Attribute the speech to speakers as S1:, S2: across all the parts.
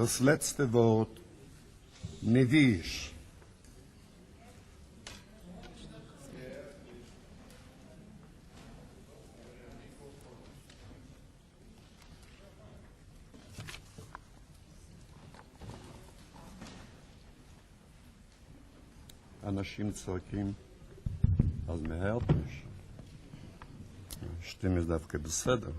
S1: דאס לעצטע ווארט נביאיש. אנשים צועקים אז מען הערט נישט. שטימע איז דווקא בסדר.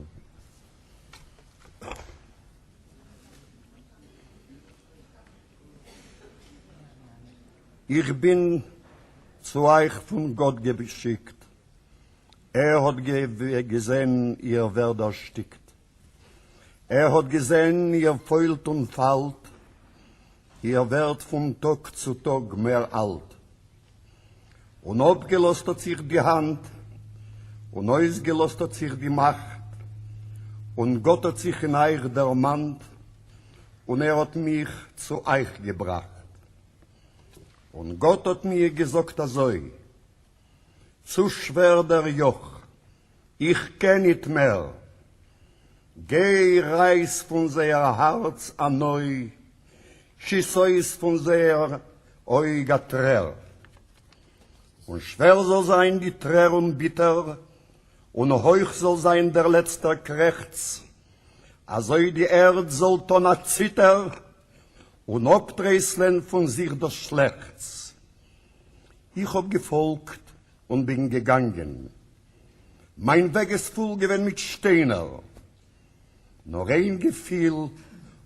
S1: איך בין צו אייך פון גאט געשיקט, ער האט געזען איר ווערט דערשטיקט, ער האט געזען איר פוילט און פאלט, איר ווערט פון טאג צו טאג מער אלט. און אפגעלאזט האט זיך די האנט, און אויסגעלאזט האט זיך די מאכט, און גאט האט זיך אין אייך דערמאנט, און ער האט מיך צו אייך געבראכט. און גאט האט מיר געזאגט אזוי, צו שווער דער יאך, איך קען ניט מער. גיי רייס פון זייער הארץ א נוי, שיס אויס פון זייער אויג א טרער. און שווער זאל זיין די טרער און ביטער, און הויך זאל זיין דער לעצטער קרעכץ, אזוי די ערד זאל טאן א ציטער, און אפטרייסלען פון זיך דאס שלעכטס. איך האב געפאלגט און בין געגאנגען. מיין וועג איז פול געווען מיט שטיינער. נאר איין געפיל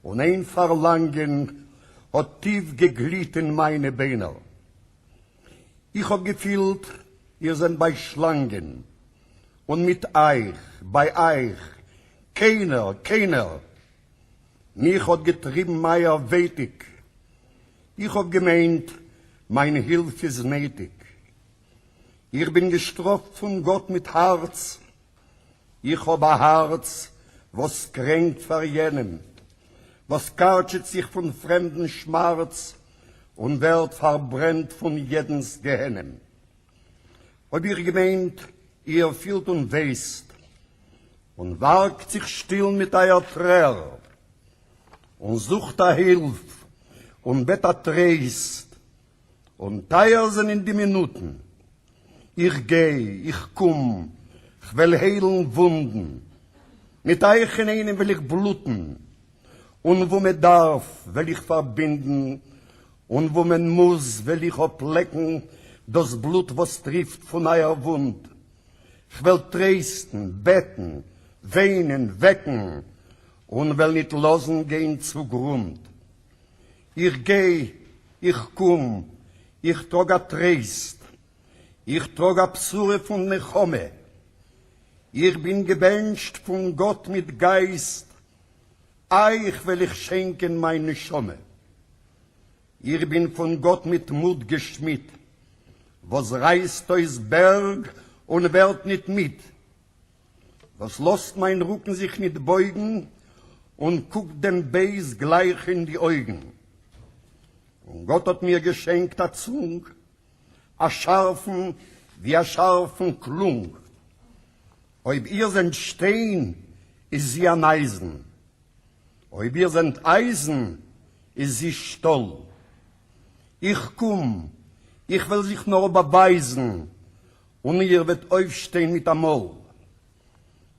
S1: און איין פארלאנגען האט טיף געגליט אין מיינע ביינער. איך האב געפילט איר זענט ביי שלאנגען, און מיט אייך, ביי אייך, קיינער, קיינער! מיך האט געטריבן אייער ווייטיק. איך האב געמיינט מיין הילף איז נעטיג. איך בין געשטראפט פון גאט מיט הארץ, איך האב א הארץ וואס קרענקט פאר יענעם, וואס קארטשעט זיך פון פרעמדן שמארץ און ווערט פארברענט פון יעדנס גיהנום. האב איך געמיינט איר פילט און ווייסט, און ווארגט זיך שטיל מיט אייער טרער, און זוכט א הילף און בעט א טרייסט, און טייער זענען די מינוטן. איך גיי, איך קום, כ'וועל היילן וואונדן. מיט אייך אינאיינעם וועל איך בלוטן. און וואו מען דארף וועל איך פארבינדן, און וואו מען מוז וועל איך אפלעקן דאס בלוט וואס טריפט פון אייער וואונד. כ'וועל טרייסטן, בעטן, וויינען, וועקן, און וועל ניט לאזן גיין צוגרונד. איך גיי, איך קום, איך טראג א טרייסט, איך טראג א בשורה פון נחמה, איך בין געבענטשט פון גאט מיט גייסט, אייך וועל איך שענקען מיין נשמה. איך בין פון גאט מיט מוט געשמידט, וואס רייסט אויס בערג און ווערט ניט מיד, וואָס לאָזט מײַן רוקן זיך ניט בויגן און קוקט דעם בייז גלײַך אין די אויגן. און גאָט האָט מיר געשענקט אַ צונג, אַ שאַרפֿן, ווי אַ שאַרפֿן קלונג. אויב איר זענט שטיין, איז זי אַן אײַזן. אויב איר זענט אײַזן, איז זי שטאָל. איך קום, איך וועל זיך נאָר באַווײַזן, און איר וועט אויפשטיין מיט א מאל.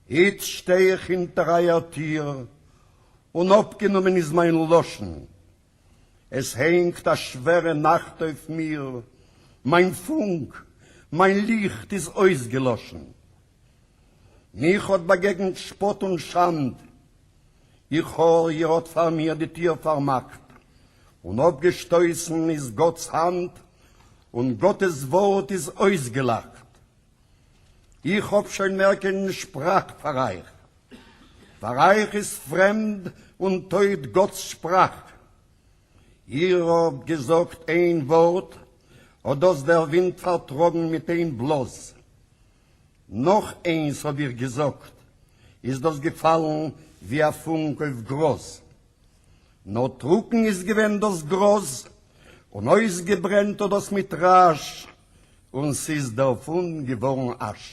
S1: איצט שטיי איך הינטער אייער טיר, און אפגענומען איז מיין לשון. עס הענגט א שווערע נאכט אויף מיר, מיין פונק, מיין ליכט איז אויסגעלאשן. מיך האט באגעגנט שפאט און שאנד, איך האר איר האט פאר מיר די טיר פארמאכט, און אפגעשטויסן איז גאט'ס האנט, און גאט'ס ווארט איז אויסגעלאכט. איך האב שוין מער קיין שפראך פאר אייך, פאר אייך איז פרעמד און טויט גאט'ס שפראך. איר האט געזאגט איין ווארט, האט דאס דער ווינט פארטראגן מיט איין בלאז. נאך איינס האב איך געזאגט, איז דאס געפאלן ווי א פונק אויף גראז. נאר טרוקן איז געווען דאס גראז, און אויסגעברענט האט דאס מיט רעש, און ס'איז דערפון געווארן אש.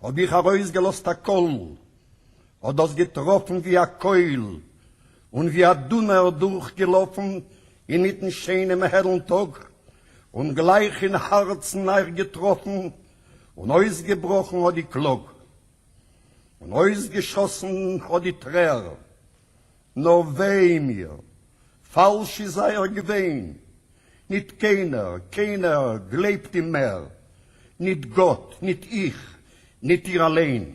S1: האב איך ארויסגעלאזט א קול, האט דאס געטראפן ווי א קויל, און ווי א דונער דורכגעלאפן אינמיטן שיינעם העלן טאג, און גלייך אין הארצן אייך געטראפן, און אויסגעבראכן האט די קלאג, און אויסגעשאסן האט די טרער, נאר וויי מיר, פאלש איז אייער געוויין, ניט קיינער, קיינער גלייבט אים מער, ניט גאט, ניט איך, ניט איר אליין.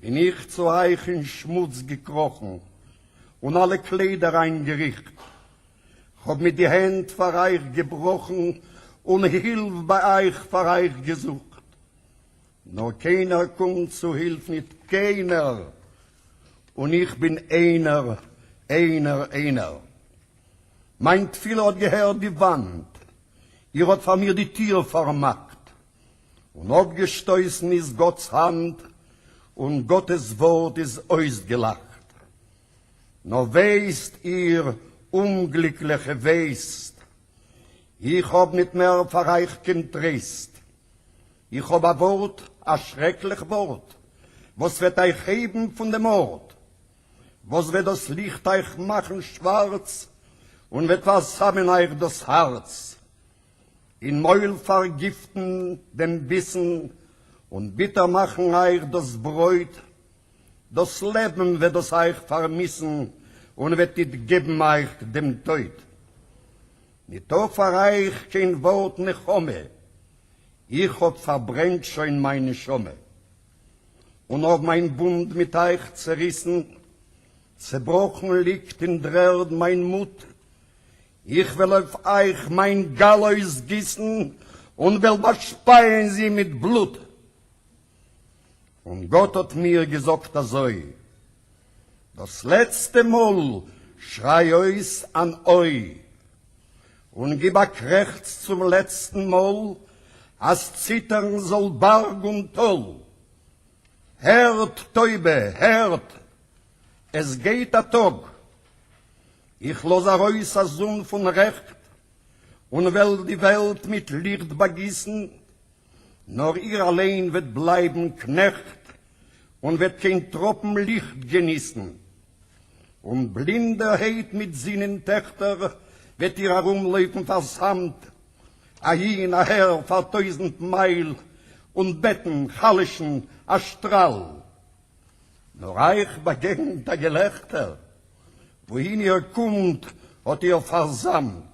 S1: בין איך צו אייך אין שמוץ געקראָכן און אַלע קליידער איינגעריכט. כ'האָב מיט די הענט פאַר אייך געבראָכן און הילף ביי אייך פאַר אייך געזוכט. נאָר קיינער קומט צו הילף ניט, קיינער! און איך בין איינער, איינער, איינער. מיין תפילה האָט געהערט די וואַנט, איר האָט פאַר מיר די טיר פאַרמאַכט. און אָפּגעשטױסן איז גאָטס האַנט, און גאָטעס װאָרט איז אױסגעלאַכט. נאָר װײסט איר, אומגליקלעכע, װײסט, איך האָב ניט מער פֿאַר אײַך קײן טרײסט. איך האָב אַ װאָרט, אַ שרעקלעך װאָרט, װאָס װעט אײַך הײבן פֿון דעם אָרט, װאָס װעט דאָס ליכט אײַך מאַכן שװאַרץ און װעט פֿאַרסאַמען אײַך דאָס האַרץ. אין מויל פארגיפטן דעם ביסן און ביטער מאכן אייך דאס ברויט, דאס לעבן וועט דאס אייך פארמיסן און וועט ניט געבן אייך דעם טויט. ניטא פאר אייך קיין ווארט נחמה, איך האב פארברענט שוין מיין נשמה, און האב מיין בונד מיט אייך צעריסן, צעבראכן ליגט אין דר'ערד מיין מוט, איך וועל אויף אייך מיין גאַל אויסגיסן און וועל באַשפּייען זי מיט בלוט. און גאָט האָט מיר געזאָגט אַזוי, דאָס לעצטע מאָל שריי אויס אַן אוי, און גיב אַ קרעכץ צום לעצטן מאָל, אַז ציטערן זאָל באַרג און טאָל. הערט, טויבע, הערט, עס גייט אַ טאָג, איך לאז ארויס א זון פון רעכט, און וועל די וועלט מיט ליכט באגיסן, נאר איר אליין וועט בלייבן קנעכט, און וועט קיין טראפן ליכט געניסן. און בלינדערהייט מיט זין און טעכטער וועט איר ארומלויפן פארסמט, אהין אהער פאר טויזנט מייל, און בעטן, חלש'ן, א שטראל. נאָר אײַך באַגעגנט אַ געלעכטער, װוּהין איר קומט, האָט איר פֿאַרזאַמט.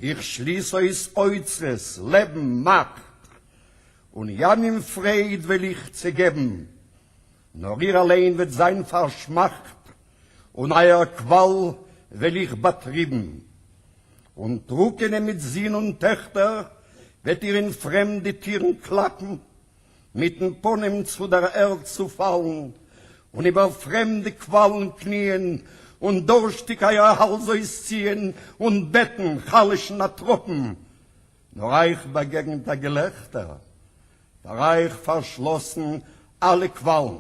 S1: איך שליס אױס אוצרות, לעבן, מאַכט, און ימים פֿרײד װעל איך צעגעבן, נאָר איר אַלײן װעט זײַן פֿאַרשמאַכט, און אײַער קװאַל װעל איך באַטריבן. און טרוקענע מיט זין און טעכטער װעט איר אין פֿרעמדע טירן קלאַפּן, מיטן פּנים צו דער ערד צו פֿאַלן, און איבער פֿרעמדע קװאַלן קניִען, און דאָרשטיק אײַער האַלדז אױסציִען, און בעטן, חלשן אַ טראָפּן. נאָר אײַך באַגעגנט אַ געלעכטער, פֿאַר אײַך פֿאַרשלאָסן אַלע קװאַלן.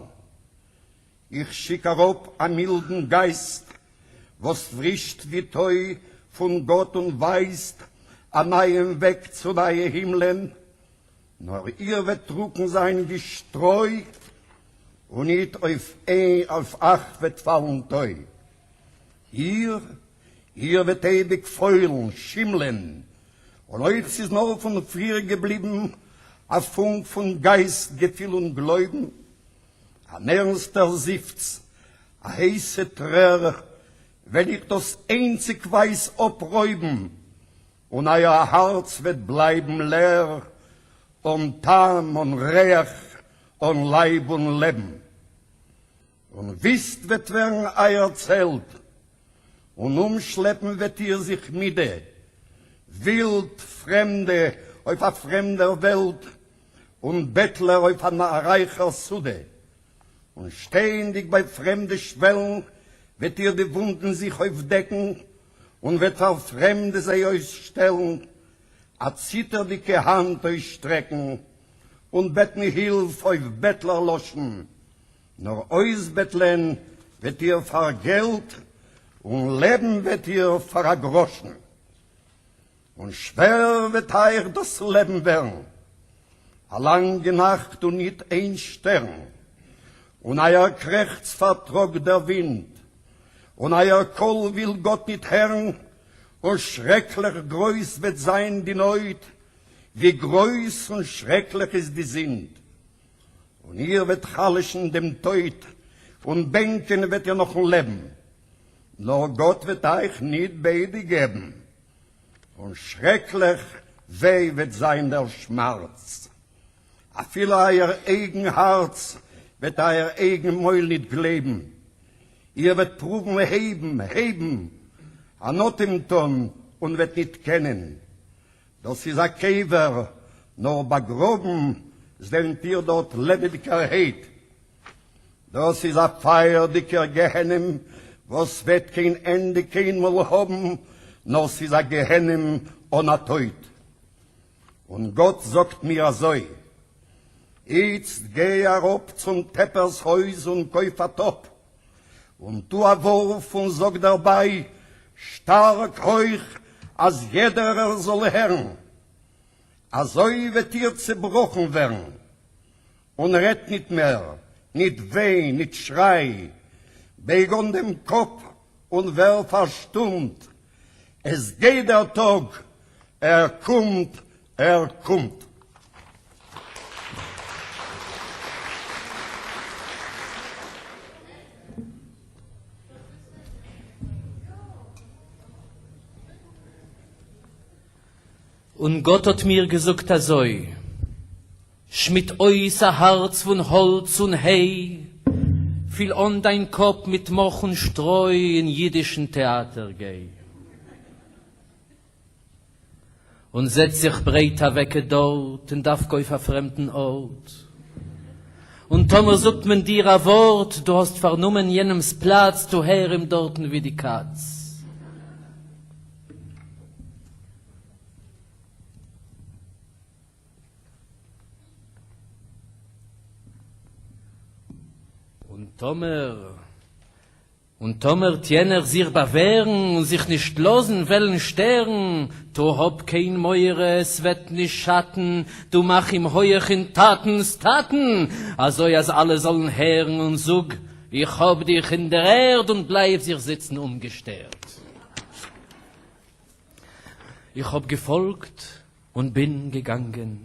S1: איך שיק אַראָפּ אַ מילדן גײַסט, װאָס פֿרישט װי טױ פֿון גאָט און װײַזט אַ נײַעם װעג צו נײַע הימלען, נאָר איר װעט טרוקן זײַן װי שטרױ, און ניט אױף אײַך װעט פֿאַלן טױ. איר, איר װעט אײביק פֿױלן, שימלען, און אױב ס'איז נאָר פֿון פֿריִער געבליבן אַ פֿונק פֿון גײַסט, געפֿיל און גלױבן, אַן ערנסטער זיפֿץ, אַ הײסע טרער, װעל איך דאָס אײנציקװײַז אָפּרױבן, און אייער הארץ וועט בלייבן לער, אן טעם, אן ריח, אן לייב און לעבן. און וויסט וועט ווערן אייער צעלט, און אומשלעפן וועט איר זיך מידע, ווילד, פרעמדע אויף א פרעמדער וועלט, און בעטלער אויף א רייכער סעודה. און שטייענדיק ביי פרעמדע שוועלן, וועט איר די וואונדן זיך אויפדעקן, און וועט פאר פרעמדע זיי אויסשטעלן, א ציטערדיקע האנט אויסשטרעקן, און בעטן הילף אויף בעטלער לשון, נאר אויסבעטלען וועט איר פאר געלט, און לעבן וועט איר פאר א גראשן. און שווער וועט אייך דאס לעבן ווערן, א לאנגע נאכט און ניט איין שטערן, און אייער קרעכץ פארטראגט דער ווינט. און אײַער קול וויל גאָט ניט הערן, און שרעקלעך גרויס וועט זײַן די נויט, ווי גרויס און שרעקלעך איז די זינד. און איר וועט חלשן דעם טויט, און בענקען וועט איר נאָכן לעבן, נאָר גאָט וועט אײַך ניט ביידע געבן, און שרעקלעך וויי וועט זײַן דער שמאַרץ. אפילו אייער אייגן הארץ וועט אייער אייגן מויל ניט גלייבן. איר וועט פרואוון הייבן, הייבן, אן אטעם טאן און וועט ניט קענען. דאס איז א קבר, נאר באגראבן זענט איר דארט לעבעדיקערהייט. דאס איז א פייערדיקער גיהנום, וואס וועט קיין ענדע קיינמאל האבן, נאר ס'איז א גיהנום אן א טויט. און גאָט זאָגט מיר אַזױ, איצט גײ אַראָפּ צום טעפּערס הױז און קױף אַ טאָפּ, און טו אַ װאָרף און זאָג דערבײַ שטאַרק הױך, אַז יעדערער זאָל הערן, אַזױ װעט איר צעבראָכן װערן, און רעדט ניט מער, ניט װײן, ניט שרײַ, בײג אָן דעם קאָפּ און װער פֿאַרשטומט, עס גײט דער טאָג, ער קומט, ער קומט.
S2: און גאָט האָט מיר געזאָגט אַזױ, שמיד אויס א הארץ פון האלץ און היי, פיל אן דיין קאפ מיט מאך און שטרוי אין יידישן טעאטער גיי. און זעץ זיך ברייט אוועקעט דארט און דווקא אויף א פרעמדן ארט. און טאמער זאגט מען דיר א ווארט, דו האסט פארנומען יענעמס פלאץ, טו הער אים דארטן ווי די קאץ. און טאמער, און טאמער 'ט יענער זיך באווערן און זיך נישט לאזן וועלן שטערן, טא האב קיין מורא עס וועט נישט שאטן, דו מאך אים הויעך אין טאטנ'ס טאטן, אזוי אז אלע זאלן הערן און זאג, איך האב דיך אין דער ערד און בלייב זיך זיצן אומגעשטערט. איך האב געפאלגט און בין געגאנגען.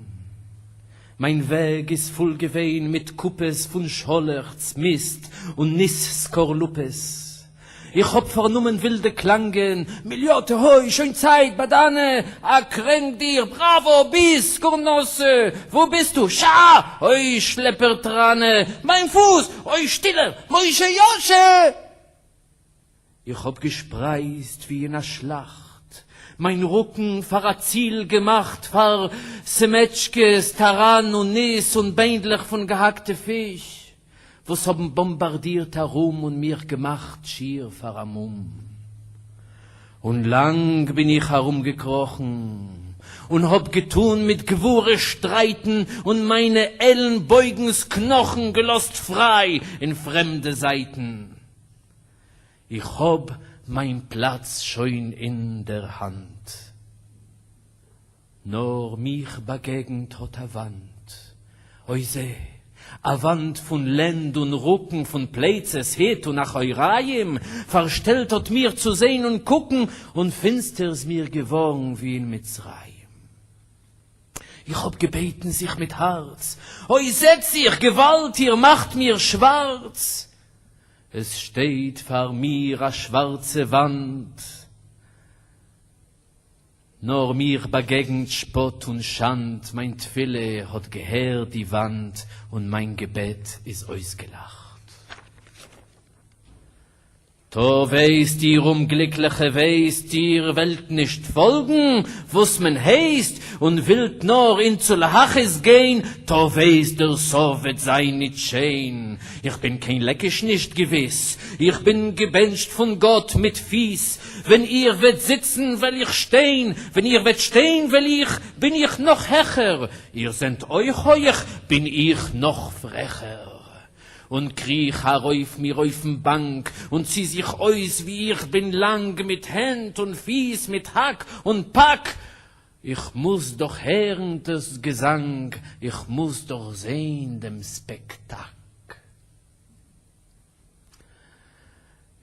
S2: מיין וועג איז פול געווען מיט קופעס פון שאלעכץ, מיסט און ניס סקארלופעס. איך האב פארנומען ווילדע קלאנגען, מיליאטע הוי, שוין צייט, באדאנע, א קרענק דיר, בראווא, ביס, קורנאסע, וואו ביסטו, שאא, אוי שלעפער טראנע, מיין פוס, אוי שטילער, משה יאשע! איך האָב געשפּרײַזט ווי אין אַ שלאַכט, מײַן רוקן פֿאַר אַ ציל געמאַכט פֿאַר סעמעטשקעס, טאַראַן און ניס און ביינדלעך פֿון געהאַקטע פֿיש, וואָס האָבן באָמבאַרדירט אַרום און מיך געמאַכט שיִער פֿאַר אַ מום. און לאַנג בין איך אַרומגעקראָכן און האָב געטאָן מיט גבֿורה שטרײַטן און מײַנע עלנבויגנס קנאָכן געלאָזט פֿרײַ אין פֿרעמדע זײַטן. איך האב מיין פלאץ שוין אין דער האנט, נאר מיך באגעגנט האט א וואנט, אוי זע, א וואנט פון לענד און רוקן, פון פלייצעס, היט און אחוריים, פארשטעלט האט מיר צו זען און קוקן, און פינסטער איז מיר געווארן ווי אין מצרים. איך האב געבעטן זיך מיט הארץ, אוי זעץ זיך, געוואלד, איר מאכט מיר שווארץ! עס שטייט פאר מיר א שווארצע וואנט, נאר מיך באגעגנט שפאט און שאנד, מיין תפילה האט געהערט די וואנט און מיין געבעט איז אויסגעלאכט. טא ווייסט איר אומגליקליכע ווייסט איר וועלט נישט פאלגן וואס מען הייסט און ווילט נאר אין צו להכעיס גיין טא ווייסט דער סוף וועט זיין ניט שיין איך בין קיין לעקיש נישט געוויס איך בין געבענטשט פון גאט מיט פיס ווען איר וועט זיצן וועל איך שטיין ווען איר וועט שטיין וועל איך בין איך נאך העכער איר זענט אויך הויעך בין איך נאך פרעכער. און קריך אַרױף מיר אױפֿן באַנק און צי זיך אױס װי איך בין לאַנג מיט הענט און פֿיס מיט האַק און פּאַק. איך מוז דאָך הערן דאָס געזאַנג, איך מוז דאָך זען דעם ספּעקטאַק.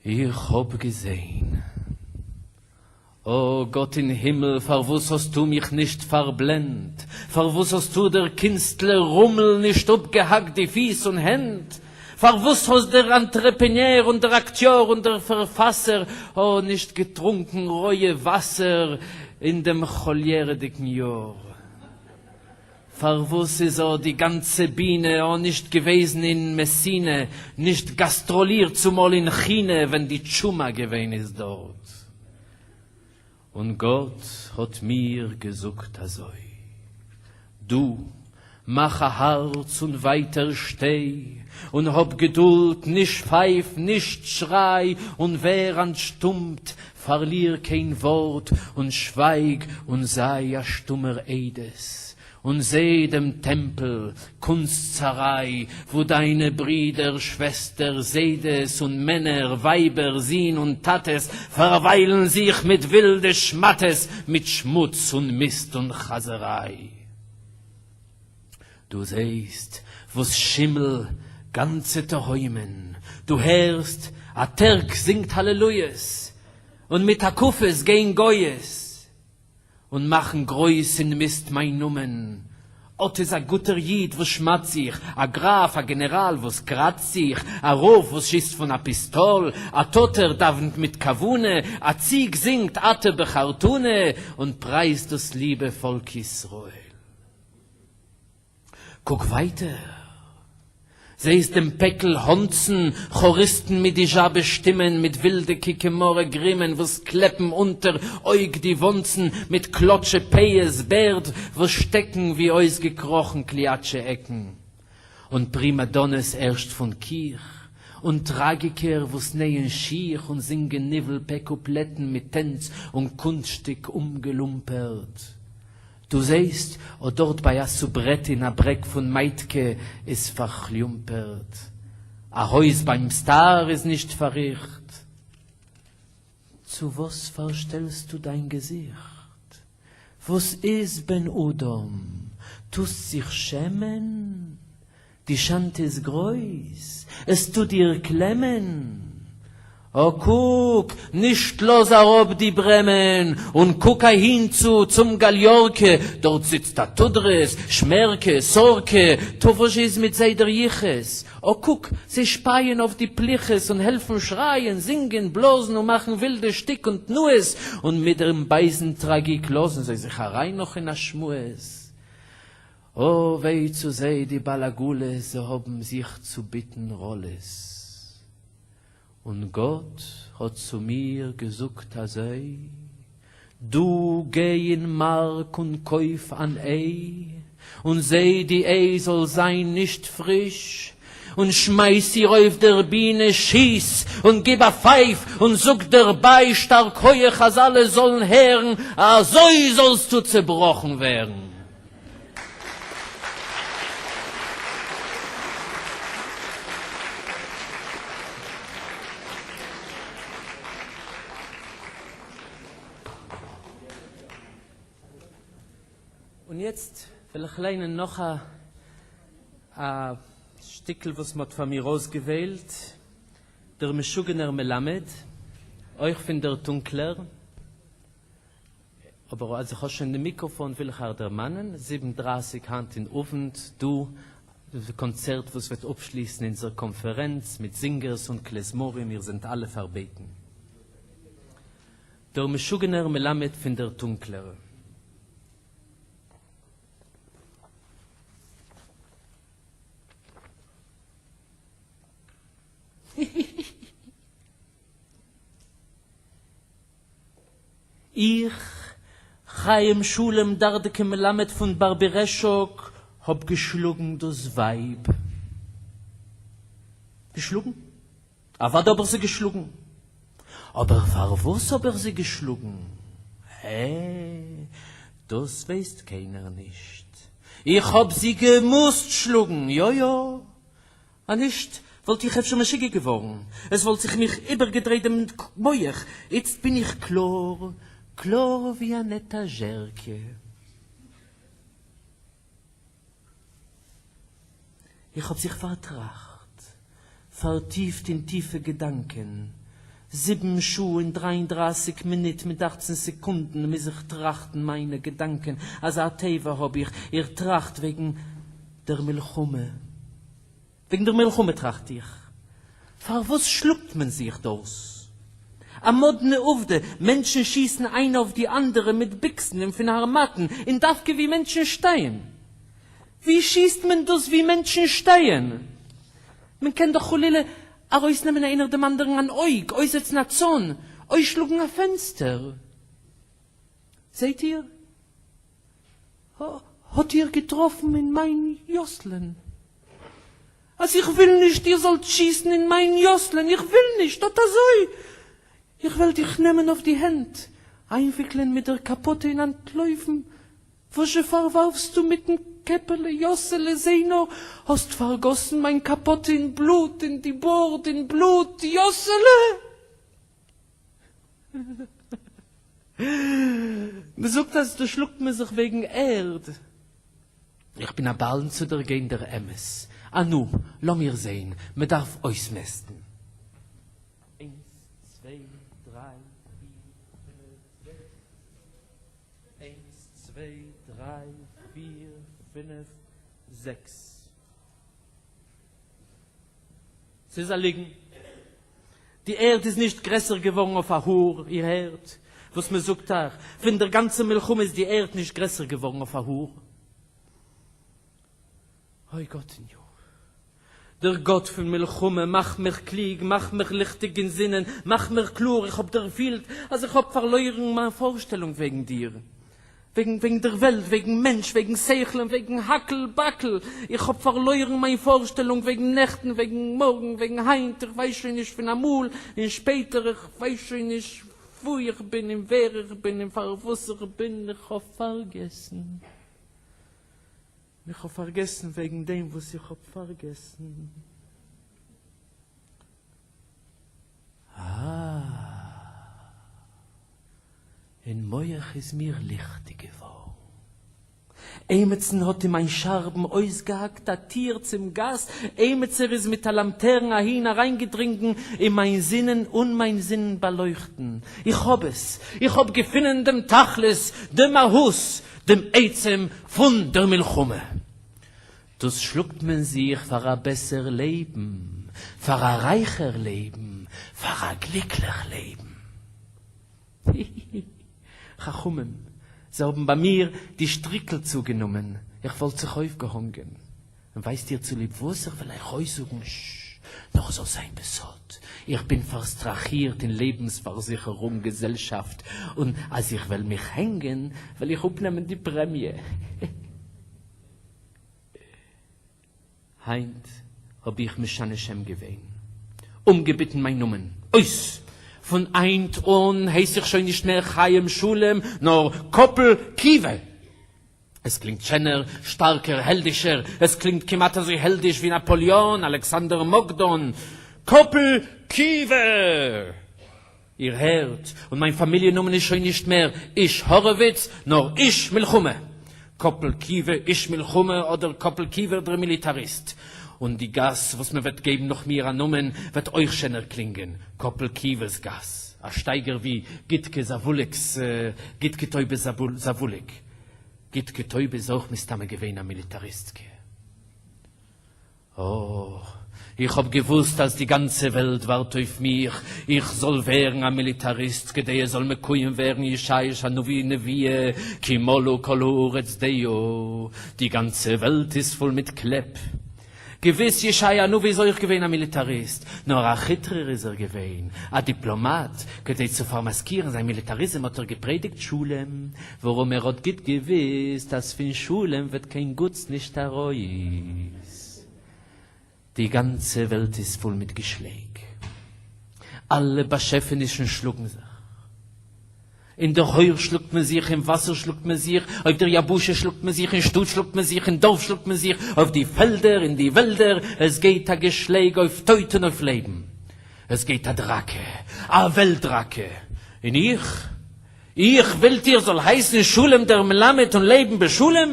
S2: איך האב געזען. אָ, גאָט אין הימל, פֿאַר װאָס האָסטו מיך נישט פֿאַרבלענדט? פֿאַר װאָס האָסטו דער קינסטלער רומל נישט אָפּגעהאַקט די פֿיס און הענט? פֿאַר װאָס האָסט דער אַנטרעפּעניער און דער אַקטיאָר און דער פֿאַרפֿאַסער, אָ, נישט געטרונקען רױע װאַסער אין דעם כאָליערעדיקן יאָר? פארוואס איז אָ די גאנצע בינע אָ נישט געוועזן אין מעסינע, נישט גאסטראלירט צומאל אין כינע ווען די טשומא געווען איז דארט? און גאט האט מיר געזאגט אזוי, דו, מאך א הארץ און ווייטער שטיי, און האב געדולד, נישט פייף, נישט שריי, און ווער אנטשטומט, פארליר קיין ווארט און שווייג און זיי א שטומער עדות, און זע דעם טעמפל, קונסטסאריי, וואו דיינע ברידער, שוועסטער, זיידעס און מענער, ווייבער, זין און טאטעס פארוויילן זיך מיט ווילדע שמאטעס, מיט שמוץ און מיסט און חזיריי. דו זעסט וואס שימל גאנצע תהומען, דו הערסט א טערק זינגט הללויות, און מיט הקפות גייען גויעס, און מאכן גרויס אין מיסט מיין נאמען, אט איז א גוטער איד וואס שמד'ט זיך, א גראף א גענעראל וואס קראצט זיך, א רב וואס שיסט פון א פיסטאל, א טאטער דאווענט מיט כוונה, א ציג זינגט אתה בחרתנו, און פרייזט דאס ליבע פאלק ישראל. קוק ווייטער, זעהסט דעם פעקל האנצן, כאריסטן מיט די זשאבע שטימען, מיט ווילדע קיקעמארע גרימען וואס קלעפן אונטער אויג די וואנצן, מיט קלאטשע פאות, בערד וואס שטעקן ווי אויסגעקראכן קליאטשע עקן, און פרימא דאנעס ערשט פון קיך, און טראגיקער וואס נייען שיך און זינגען ניבול פה קופלעטן מיט טענץ און קונסטשטיק אומגעלומפערט. דו זעסט, אָט דאָרט בײַ אַ סוברעט אין אַ ברעג פֿון מײַטקע איז פֿאַרכליומפּערט. אַ הױז בײַם סטאַר איז נישט פֿאַרריכט. צו װאָס פֿאַרשטעלסטו דײַן געזיכט? װאָס איז, בן-אָדם, טוסט זיך שעמען? די שאַנד איז גרויס, עס טוט דיר קלעמען. אָ, קוק, נישט לאָז אַראָפּ די ברעמען, און קוק אַהינצו, צום גאַליאָרקע, דאָרט זיצט אַ טודרוס, שמערקע, סאָרקע, טאָ וואָס זשע איז מיט זיי דער יחוס? אָ, קוק, זיי שפּײַען אויף די פּליכעס און העלפֿן שרײַען, זינגען, בלאָזן און מאַכן ווילדע שטיק און תּנועות, און מיט דעם בייזן טראַגיק לאָזן זיי זיך אַרײַן נאָך אין אַ שמועס. אָ, וויי צו זיי די בעל-עגלות, זיי האָבן זיך צו ביטן ראָלעס. און גאָט האָט צו מיר געזאָגט אַזוי, דו גיי אין מאַרק און קויף אַן איי, און זע די איי זאָל זיין נישט פֿריש, און שמייס איר אויף דער בינע, שיס און גיב אַ פֿייף און זאָג דערביי שטאַרק הויעך אַז אַלע זאָלן הערן, אַזוי זאָלסטו צעבראָכן ווערן. און יעצט וועל איך ליינען נאך א שטיקל וואס מ'האט פאר מיר אויסגעוועלט, דער משוגענער מלמד, אויך פון דער טונקלער. אבער אז איך האב שוין די מיקראפאן וויל איך אייך דערמאנען, זיבן דרייסיג היינט אין אוונט דא די קאנצערט וואס וועט אפשליסן אונזער קאנפערענץ מיט זינגערס און כלי זמרים, איר זענט אלע פארבעטן. דער משוגענער מלמד פון דער טונקלער. איך, חיים שלום דרדקה מלמד פון בארבירעשוק, האב געשלאגן דאס ווייב. געשלאגן? אוודאי האב איך זי געשלאגן. אבער פארוואס האב איך זי געשלאגן? הע, דאס ווייסט קיינער נישט. איך האב זי געמוזט שלאגן, יא יא. א נישט וואלט איך אפשר משוגע געווארן, עס וואלט זיך מיך איבערגעדרייט דעם מח, איצט בין איך קלאר, קלאר ווי אן עטאזשערקע. איך האב זיך פארטראכט, פארטיפט אין טיפע געדאנקען. זיבן שעה און דריי און דרייסיג מינוט מיט אכצן סעקונדן מוז איך טראכטן מיינע געדאנקען, אזא טבע האב איך, איך טראכט וועגן דער מלחמה. וועגן דער מלחמה טראכט איך. פארוואס שלאגט מען זיך דאס? א מאדנע עובדה, מענטשן שיסן איינע אויף די אנדערע מיט ביקסן און פון הארמאטן, און דווקא ווי מענטשן שטייען. ווי שיסט מען דאס ווי מענטשן שטייען? מען קען דאך חלילה ארויסנעמען איינער דעם אנדערן אן אויג, אויסזעצן א צאן, אויסשלאגן א פענסטער. זעט איר? האט איר געטראפן אין מיין יאסלען? אז איך וויל נישט איר זאלט שיסן אין מיין יאסלען, איך וויל נישט, אט אזוי! איך וועל דיך נעמען אויף די הענט, איינוויקלען מיט דער קאפאטע און אנטלויפן. וואזשע פארווארפסטו מיטן קעפעלע, יאסעלע, זע נאר, האסט פארגאסן מיין קאפאטע אין בלוט, און די בארד אין בלוט, יאסעלע! מ'זאגט אז דא שלאגט מען זיך וועגן ערד. איך בין א בעלן צו דערגיין דער אמת. אנו, לאמיר זעהן, מ'דארף אויסמעסטן. איינס, צוויי, דריי, פיר, פינף, זעקס. איינס, צוויי, דריי, פיר, פינף, זעקס. ס'איז א ליגן. די ערד איז נישט גרעסער געווארן אויף א האר, איר הערט וואס מען זאגט אייך? פון דער גאנצער מלחמה איז די ערד נישט גרעסער געווארן אויף א האר. אוי גאטעניו, דער גאט פון מלחמה, מאך מיך קלוג, מאך מיך ליכטיג אין זינען, מאך מיך קלאר, איך האב דערפילט אז איך האב פארלוירן מיין פארשטעלונג וועגן דיר. וועגן וועגן דער וועלט, וועגן מענטש, וועגן שכל און וועגן האקל באקל, איך האב פארלוירן מיין פארשטעלונג וועגן נעכטן, וועגן מארגן, וועגן היינט, איך ווייס שוין נישט פון אמאל און שפעטער, איך ווייס שוין נישט וואו איך בין און ווער איך בין און פארוואס איך בין, איך האב פארגעסן, איך האב פארגעסן וועגן דעם וואס איך האב פארגעסן. אה. אין מוח איז מיר ליכטיג געווארן. עימיצן האט אין מיין שארבן אויסגעהאקט א טיר צום גאס, עימיצער איז מיט א לאמטערן אהין אריינגעדרינגן אין מיין זינען און מיין זינען באלויכטן. איך האב עס! איך האב געפונען דעם תכלית, דעם מהות, דעם עצם פון דער מלחמה! דאס שלאגט מען זיך פאר א בעסער לעבן, פאר א רייכער לעבן, פאר א גליקליך לעבן. היהיהי. חכמים, זיי האבן ביי מיר די שטריקל צוגענומען, איך וואלט זיך אויפגעהאנגען. און ווייסט איר צוליב וואס? איך וועל אייך אויסזאגן, ששש, נאר עס זאל זיין בסוד, איך בין פארסטראכירט אין לעבנספארזיכערונג געזעלשאפט, און אז איך וועל מיך הענגען, וועל איך אפנעמען די פרעמיע. היינט האב איך משנה שם געווען, אומגעביטן מיין נאמען, אויס! פון היינט אן הייס איך שוין נישט מער חיים שלום, נאר קאפל קיווע! עס קלינגט שענער, שטארקער, העלדישער, עס קלינגט כמעט אזוי העלדיש ווי נאפאליאן, אלעקסאנדער מוקדון, קאפל קיווע! איר הערט? און מיין פאמיליע נאמען איז שוין נישט מער איש האראוויץ, נאר איש מלחמה. קאפל קיווע איש מלחמה אדער קאפל קיווער דער מיליטאריסט. און די גאס וואס מען וועט געבן נאך מיר א נאמען וועט אויך שענער קלינגען, קאפל קיווער'ס גאס. א שטייגער ווי גיטקע זאוואליק'ס גיטקע טויבע זאוואליק. גיטקע טויבע איז אויך מסתמא געווען א מיליטאריסטקע. אָ, איך האָב געוווּסט, אַז די גאַנצע וועלט וואַרט אויף מיך, איך זאָל ווערן אַ מיליטאַריסט, כּדי עס זאָל מקוים ווערן ישעיהס הנביא נבֿואה, כי מלאה כל הארץ דעה. די גאַנצע וועלט איז פֿול מיט קלעפּ. געוויס, ישעיה הנביא איז אויך געווען אַ מיליטאַריסט, נאָר אַ כיטרער איז ער געווען, אַ דיפּלאָמאַט. כּדי צו פֿאַרמאַסקירן זײַן מיליטאַריזם האָט ער געפּרעדיקט שלום, ווארום ער האט גוט געוואוסט אז פון שלום וועט קיין גוטס נישט ארויס. די גאנצע וועלט איז פול מיט געשלעג. אלע באשעפענישן שלאגן זיך. אין דער הויך שלאגט מען זיך, אין וואסער שלאגט מען זיך, אויף דער יבשה שלאגט מען זיך, אין שטאט שלאגט מען זיך, אין דארף שלאגט מען זיך, אויף די פעלדער, אין די וועלדער, עס גייט א געשלעג אויף טויט און אויף לעבן. עס גייט א דראקע, א וועלט-דראקע. און איך? איך ווילט איר זאל הייסן שלום דער מלמד און לעבן בשלום?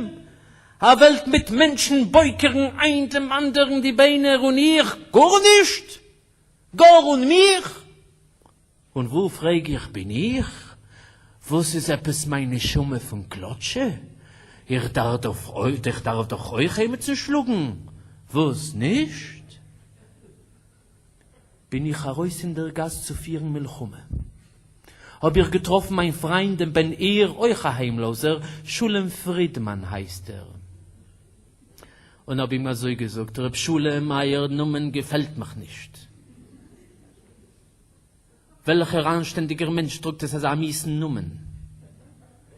S2: א וועלט מיט מענטשן בויקערן איין דעם אנדערן די ביינער און איך גארנישט? גאר אן מיך? און וואו, פרעג איך, בין איך? וואס איז עפעס מיין נשמה פון קלאטשע? איך דארף דאך אויך עימיצן שלאגן, וואס, נישט? בין איך ארויס אין דער גאס צו פירן מלחמה, האב איך געטראפן מיין פריינד דעם בן עיר, אויך א היימלאזער, שלום פרידמאן הייסט ער, און האב אים אזוי געזאגט, ר' שלום, אייער נאמען געפעלט מיך נישט. וועלכער אנשטענדיגער מענטש טראגט עס אזא מיאוס'ן נאמען?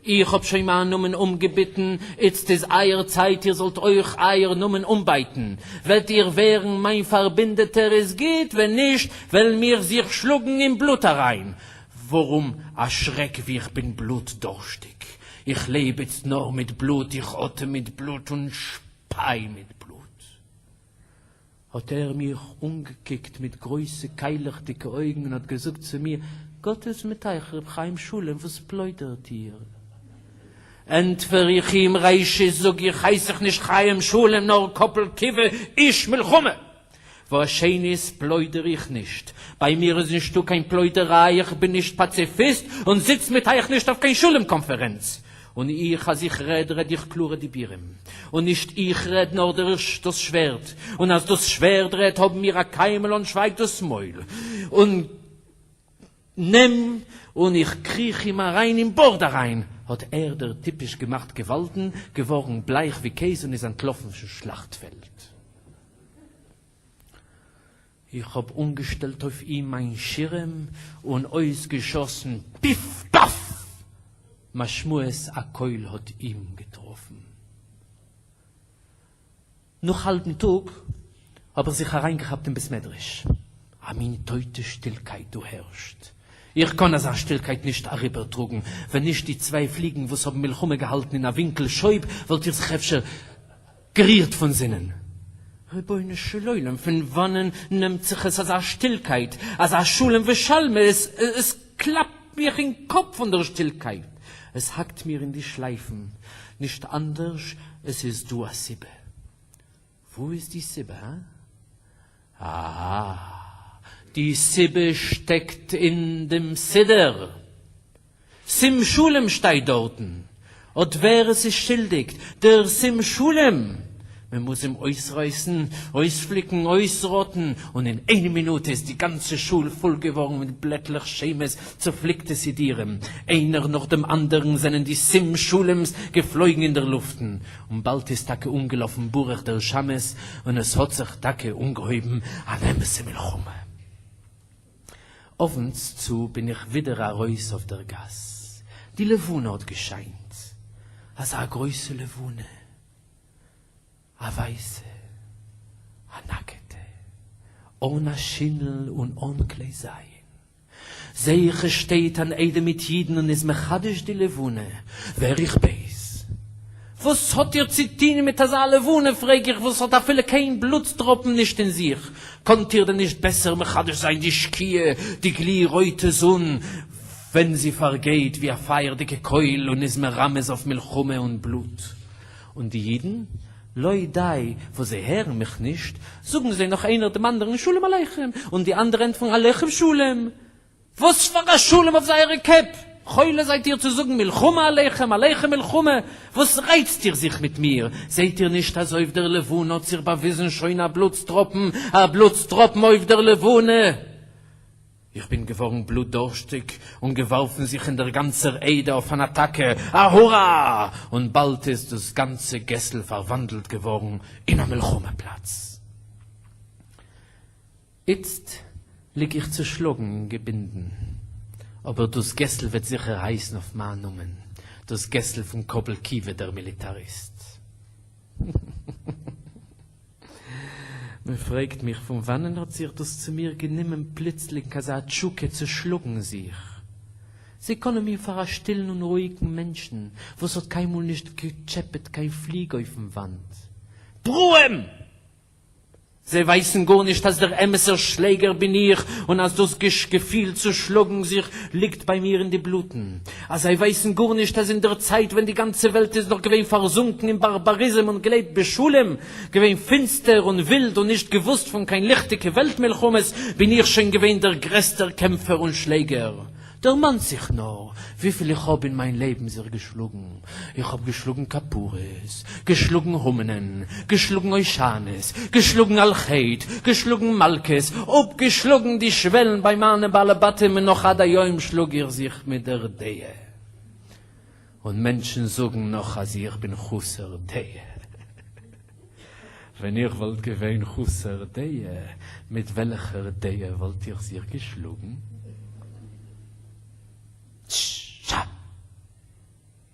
S2: איך האב שוין מיין נאמען אומגעביטן, איצט איז אייער צייט איר זאלט אויך אייער נאמען אומבייטן. וועט איר ווערן מיין פארבינדעטער איז גוט, ווען נישט וועלן מיר זיך שלאגן אין בלוט אריין. ווארום א שרעק ווי איך בין בלוט דורשטיג. איך לעב איצט נאר מיט בלוט, איך אטעם מיט בלוט און שפיי מיט בלוט. האָט ער מיך אָנגעקוקט מיט גרױסע קײַלעכדיקע אױגן און האָט געזאָגט צו מיר, גאָט איז מיט אײַך, רב חײם-שלום, װאָס פּלױדערט איר? ענטפֿער איך אים, ראשית, זאָג איך, הײס איך נישט חײם-שלום, נאָר קאָפּל-קיװע, איש מלחמה! והשנית, פּלױדער איך נישט. בײַ מיר איז נישטאָ קײן פּלױדערײַ, איך בין נישט פּאַציפֿיסט און זיץ מיט אײַך נישט אױף קײן שלום-קאָנפֿערענץ. און איך, אַז איך רעד, רעד איך קלאָרע דיבורים. און נישט איך רעד, נאָר דער דאָס שווערד. און אַז דאָס שווערד רעדט, האָבן מיר אַ קיימא לן שווייגט דאָס מויל. און נעם, און איך קריך אים אַריין אין באָרד אַריין! האָט ער, דער טיפּש, געמאַכט געוואַלדן, געוואָרן בלייך ווי קעז און איז אַנטלאָפן פון שלאַכטפעלד. איך האָב אָנגעשטעלט אויף אים מיין שירעם און אויסגעשאָסן, פּיף-פּאַף! משמעות אַ קויל האָט אים געטראָפן. נאָך האַלבן טאָג האָב איך זיך אַריינגעכאַפּט אין בית-מדרש. אַ מין טויטע שטילקייט דאָ הערשט. איך קאָן אַזאַ שטילקייט נישט אַריבערטראָגן. ווען נישט די צוויי פליגן, וואָס האָבן מלחמה געהאַלטן אין אַ ווינקל שויב, וואָלט איך זיך אפשר גערירט פון זינען. רבונו של עולם, פון וואנען נעמט זיך עס אזא שטילקייט, אזא שלום ושלמה, עס עס קלאפט מיך אין קאפ פון דער שטילקייט, עס האקט מיר אין די שלייפן, נישט אנדערש, עס איז דא א סיבה. וואו איז די סיבה, הא? אהא, די סיבה שטעקט אין דעם סידור. שים שלום שטייט דארטן, אט ווער עס איז שולדיג, דער שים שלום! מען מוז אים אויסרייסן, אויספליקן, אויסראטן, און אין איין מינוט איז די גאנצע שול פול געווארן מיט בלעטלעך שמות צופליקטע סידירים, איינער נאך דעם אנדערן זענען די שים שלום'ס געפלויגן אין דער לופטן, און באלד איז טאקע אנגעלאפן ברוך דער שמש, און עס האט זיך טאקע אנגעהויבן אן אמת'ע מלחמה. אָװנטס צו בין איך װידער אַרױס אױף דער גאַס. די לבֿנה האָט געשײַנט. אַזאַ גרױסע לבֿנה! אַ װײַסע, אַ נאַקעטע, אָן אַ שינעל און אָן כּלי-זײן. זע איך, עס שטײט אַן עדה מיט ייִדן און איז מחדש די לבֿנה. װער איך בײז. וואס האט איר צו טון מיט אזא לבנה, פרעג איך, וואס האט אפילו קיין בלוטסטראפן נישט אין זיך? קאנט איר דען נישט בעסער מחדש זיין די שקיעה, די גלי-רויטע זון, ווען זי פארגייט ווי א פייערדיגע קויל און איז מרמז אויף מלחמה און בלוט? און די אידן, לא די וואס זיי הערן מיך נישט, זאגן זיי נאך איינער דעם אנדערן שלום עליכם, און די אנדערע ענטפערן עליכם שלום. וואס פאר א שלום אויף זייערע קעפ! חולה זייט איר צו זאגן מלחמה עליכם, עליכם מלחמה! וואס רייצט איר זיך מיט מיר? זעט איר נישט אז אויף דער לבנה האט זיך באוויזן שוין א בלוטסטראפן, א בלוטסטראפן אויף דער לבנה! איך בין געווארן בלוטדורשטיג און געווארפן זיך אין דער גאנצער עדה אויף אן אטאקע, א הורא! און באלד איז דאס גאנצע געסל פארוואנדלט געווארן אין א מלחמה פלאץ. איצט ליג איך צעשלאָגן און געבונדן, אָבער דאָס געסל וועט זיכער הייסן אויף מײַן נאָמען, דאָס געסל פֿון קאָפּל קיווע דער מיליטאַריסט. מע פֿרעגט מיך, פֿון וואַנען האָט זיך דאָס צו מיר גענומען פּלוצלינג אַזאַ תּשוקה צו שלאָגן זיך? זיי קאָנען מיר פֿאַר אַ שטילן און רואיקן מענטשן, וואָס האָט קיין מאָל נישט געטשעפּעט קיין פֿליג אויפֿן וואַנט. פּרוים! זיי ווייסן גארנישט אז דער אמת'ער שלעגער בין איך און אז דאס געפיל צו שלאגן זיך ליגט ביי מיר אין די בלוטן. אז זיי ווייסן גארנישט אז אין דער צייט ווען די גאנצע וועלט איז נאך געווען פארזונקן אין בארבאריזם און געלעבט בשלום, געווען פינסטער און ווילד און נישט געוואוסט פון קיין ליכטיגע וועלט מלחמות, בין איך שוין געווען דער גרעסטער קעמפער און שלעגער. דערמאנט זיך נאר וויפיל איך האב אין מיין לעבן זיך געשלאגן, איך האב געשלאגן כפרות, געשלאגן המן'ען, געשלאגן הושענות, געשלאגן על חטא, געשלאגן מלקות, אפגעשלאגן די שוועלן ביי מיינע בעלי בתים און נאך עד היום שלאג איך זיך מיט דער דעה. און מענטשן זאגן נאך אז איך בין חסר דעה. ווען איך וואלט געווען חסר דעה, מיט וועלכער דעה וואלט איך זיך געשלאגן? שאַ!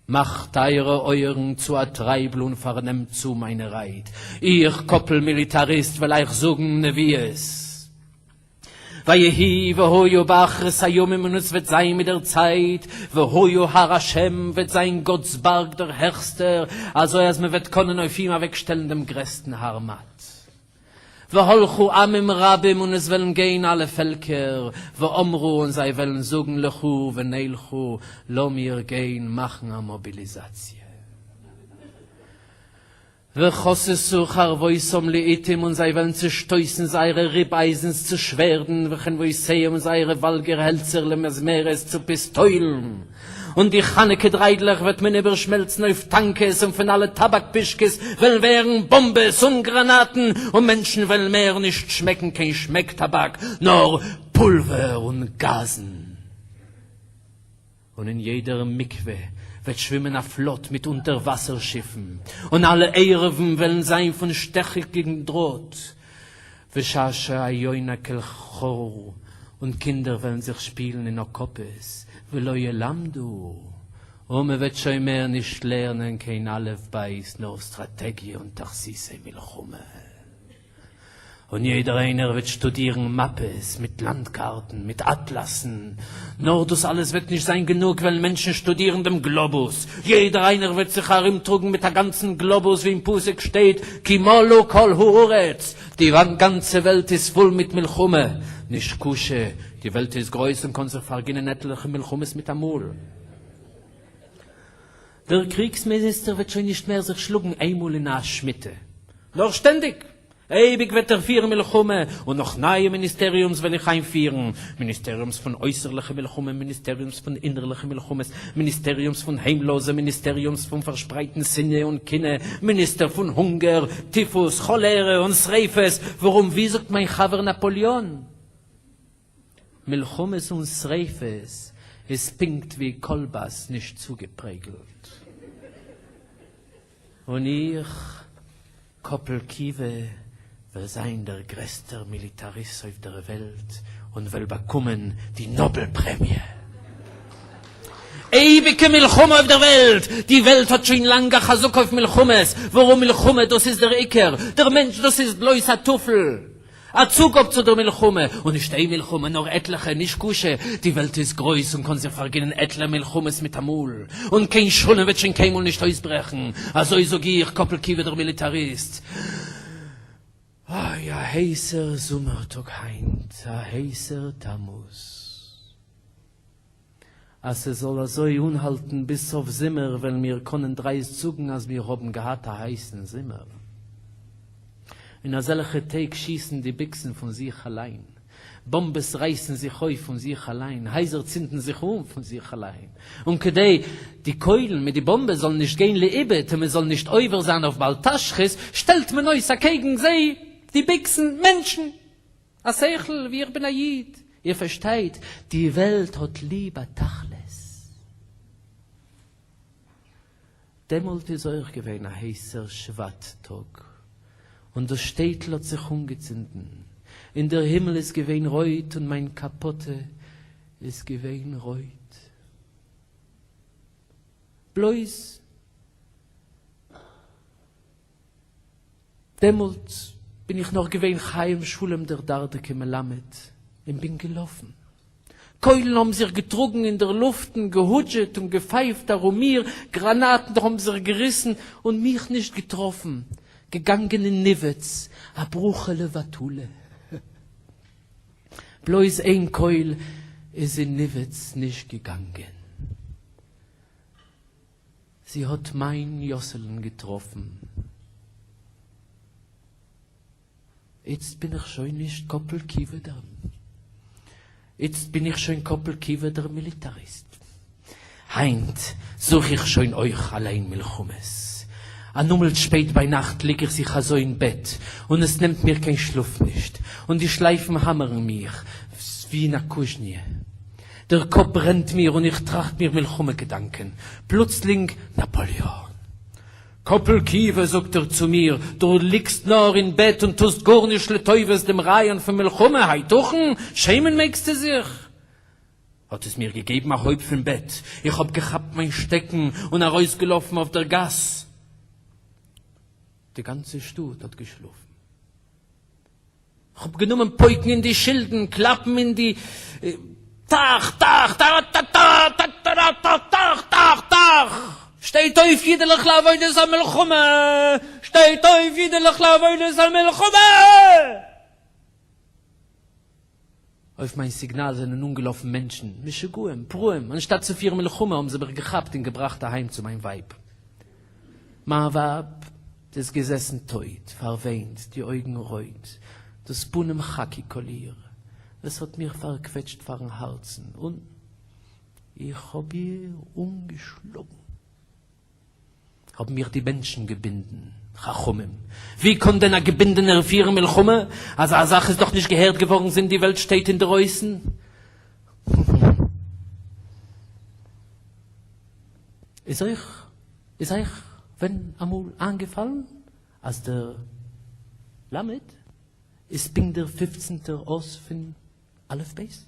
S2: מאַכט אײַערע אויערן צו אַ טרײַבל און פֿאַרנעמט צו מײַנע רייד. איך, קאָפּל מיליטאַריסט, וועל אײַך זאָגן נבֿיאות. ויהי והיה באחרית הימים און עס וועט זיין מיט דער צייט, והיה הר השם וועט זיין גאט'ס בארג דער העכסטער, אזוי אז מען וועט קאנען אויף אים אוועקשטעלן דעם גרעסטן הארמאט. והלכו עמים רבים און עס וועלן גיין אלע פעלקער, ואמרו און זיי וועלן זאגן לכו ונלכה לאמיר גיין מאכן א מאביליזאציע. וכססו חרבותם לאתים און זיי וועלן צעשטויסן זייערע ריפּאייזנס צו שווערדן, וחנותיהם און זייערע וואלגערהעלצער למזמרות צו פיסטוילן, און די חנוכה דריידלעך וועט מען איבערשמעלצן אויף טאנקעס, און פון אלע טאבאק פושקעס וועלן ווערן באמבעס און גראנאטן, און מענטשן וועלן מער נישט שמעקן קיין שמעק-טאבאק, נאר פולווער און גאזן. און אין יעדער מקווה וועט שווימען א פלאט מיט אונטערוואסער שיפן, און אלע עירובין וועלן זיין פון שטעכיגן דראט, ושעשע היונה כלחור, און קינדער וועלן זיך שפילן אין אקאפעס, ולא ילמדו, און מען וועט שוין מער נישט לערנען קיין אלף בית נאר סטראטעגיע און תכסיסי מלחמה. און יעדער איינער וועט שטודירן מאפעס מיט לאנדקארטן מיט אטלאסן, נאר דאס אלעס וועט נישט זיין גענוג וועלן מענטשן שטודירן דעם גלאבוס, יעדער איינער וועט זיך ארומטראגן מיט א גאנצן גלאבוס ווי אין פסוק שטייט כי מלאה כל הארץ, די גאנצע וועלט איז פול מיט מלחמה, נישקשה, די וועלט איז גרויס און קאן זיך פארגינען עטליכע מלחמות מיטאמאל. דער קריגס מיניסטער וועט שוין נישט מער זיך שלאגן איינמאל אין א שמיטה, נאר שטענדיג, אייביג וועט ער פירן מלחמה, און נאך נייע מיניסטעריומס וועל איך איינפירן, מיניסטעריומס פון אויסערליכע מלחמה, מיניסטעריומס פון אינערליכע מלחמות, מיניסטעריומס פון היימלאזע, מיניסטעריומס פון פארשפרייטן שנאה און קנאה, מיניסטער פון הונגער, טיפוס, כאלערע און שריפות, ווארום ווי זאגט מיין חבר נאפאליאן? מלחמות און שריפות איז פונקט ווי קאלבאס נישט צוגעפרעגלט. און איך, קאפל קיווע, וועל זיין דער גרעסטער מיליטאריסט אויף דער וועלט און וועל באקומען די נאבעל פרעמיע. אייביגע מלחמה אויף דער וועלט! די וועלט האט שוין לאנג א חזקה אויף מלחמות, ווארום מלחמה דאס איז דער עיקר, דער מענטש דאס איז בלויז א טפל. א צוגאב צו דער מלחמה, און נישט איין מלחמה נאר עטליכע, נישקשה, די וועלט איז גרויס און קאן זיך פארגינען עטלע מלחמות מיטאמאל, און קיין שלום וועט שוין קיינמאל נישט אויסברעכן, אזוי זאג איך, קאפל קיווע דער מיליטאריסט. אוי, א הייסער זומער טאג היינט, א הייסער תמוז. אז ס'זאל אזוי אנהאלטן ביז סוף זומער וועלן מיר קאנען דרייסט זאגן אז מיר האבן געהאט א הייסן זומער. אין אזעלכע טעג שיסן די ביקסן פון זיך אליין, באמבעס רייסן זיך אויף פון זיך אליין, הייזער צינדן זיך אן פון זיך אליין, און כדי די קוילן מיט די באמבעס זאלן נישט גיין לאיבוד און מען זאל נישט עובר זיין אויף בל תשחית, שטעלט מען אויס אקעגן זיי די ביקסן מענטשן. א שכל ווי איך בין א איד. איר פארשטייט, די וועלט האט ליב א תכלית. דעמאלט איז אויך געווען א הייסער שבט טאג, און דאס שטעטל האט זיך אנגעצינדן, און דער הימל איז געווען רויט און מיין קאפאטע איז געווען רויט. בלויז דעמאָלט בין איך נאָך געווען חיים שלום דער דרדקי מלמד און בין געלאָפן. קוילן האָבן זיך געטראָגן אין דער לופטן, געהודזשעט און געפייפט אַרום מיר, גראַנאַטן האָבן זיך געריסן און מיך נישט געטראָפן. געגאנגען אין ניוועץ, א ברכה לבטלה. בלויז איין קויל איז אין ניוועץ נישט געגאנגען. זי האט מיין יאסעלען געטראפן. איצט בין איך שוין נישט קאפל קיווע דער. איצט בין איך שוין קאפל קיווע דער מיליטאריסט. היינט זוך איך שוין אויך אליין מלחמות. אנומלט שפעט ביינאכט ליג איך זיך אזוי אין בעט און עס נעמט מיר קיין שלאף נישט, און די שלייפן האמערן מיך ווי אין א קוזשניע. דער קאפ ברענט מיר און איך טראכט מיר מלחמה געדאנקען. פלוצלינג, נאפאליאן! קאפל קיווע, זאגט ער צו מיר, דו ליגסט נאר אין בעט און טוסט גארנישט לטובת דעם רעיון פון מלחמה, היתכן? שעמען מעגסטו זיך! האט עס מיר געגעבן א הויב פון בעט, איך האב געכאפט מיין שטעקן און ארויסגעלאפן אויף דער גאס. די גאנצע שטאט האט געשלאפן. כ'האב גענומען פויקן אין די שילדן, קלאפן אין די טאך טאך טאראטאטאטאטאטאטאטאטאך טאך טאך טאך! שטייט אויף אידעלעך לעבודת המלחמה! שטייט אויף אידעלעך לעבודת המלחמה! אויף מיין סיגנאל זענען אנגעלאפן מענטשן, משוגעים, פראים, אנשטאט צו פירן מלחמה האבן זיי מיך געכאפט און געבראכט אהיים צו מיין ווייב. מיין ווייב איז געזעסן טויט, פארוויינט, די אויגן רויט, דאס פנים כאקי קאליר, עס האט מיך פארקוועטשט פארן הארצן און איך האב איר אנגעשלאגן. האבן מיך די מענטשן געבינדן, חכמים, ווי קאן דען א געבינדענער פירן מלחמה? אזא זאך איז דאך נישט געהערט געווארן זינט די וועלט שטייט אינדערויסן. איז אייך איז אייך ווען אמאל איינגעפאלן אז דער למד איז פונקט דער פופצנטער אות פון אלף בית?